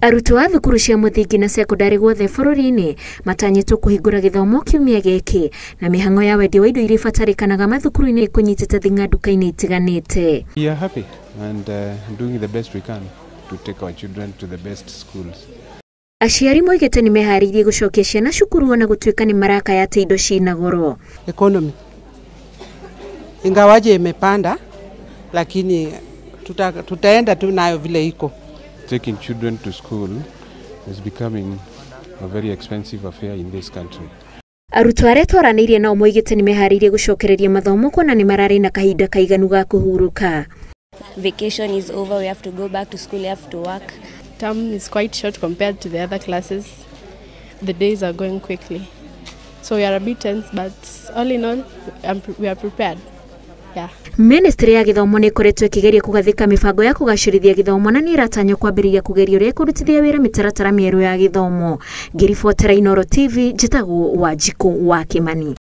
Arutwo a thukuru cia mũthingi na cekondarĩ guothe bũrũri-inĩ matanyĩtwo kũhingũra gĩthomo kiumia gĩkĩ na mĩhang'o ya wendia wa indo iria ibatarĩkanaga mathukuru-inĩ kũnyitĩte thing'a nduka-inĩ itiganĩte. We are happy and doing the best we can to take our children to the best schools. Aciari moigĩte nĩ meharĩirie gũcokia ciana cukuru ona gũtuĩka nĩ marakaya atĩ indo cina goro. Economy ingawaje imepanda, lakini tutaenda tu nayo vile iko. Taking children to school is becoming a very expensive affair in this country. Arutwo arĩa twaranĩirie nao moigĩte nĩ meharĩirie gũcokereria mathomo kuona nĩ mararĩ na kahinda kaiganu ga kũhurũka. Vacation is over, we have to go back to school, we have to work. Term is quite short compared to the other classes. The days are going quickly. So we are a bit tense, but all in all, we are prepared. Yeah. Ministry ya gĩthomo nĩ ĩkoretwo ĩkĩgeria kũgathĩka mĩbango ya kũgacĩrithia gĩthomo na nĩ ĩratanywo kwambĩrĩria kũgeria ũrĩa ĩkũrutithia wĩra mĩtaratara mĩerũ ya gĩthomo. Ngĩribotera Inooro TV, njĩtagwo Wanjikũ wa Kĩmani.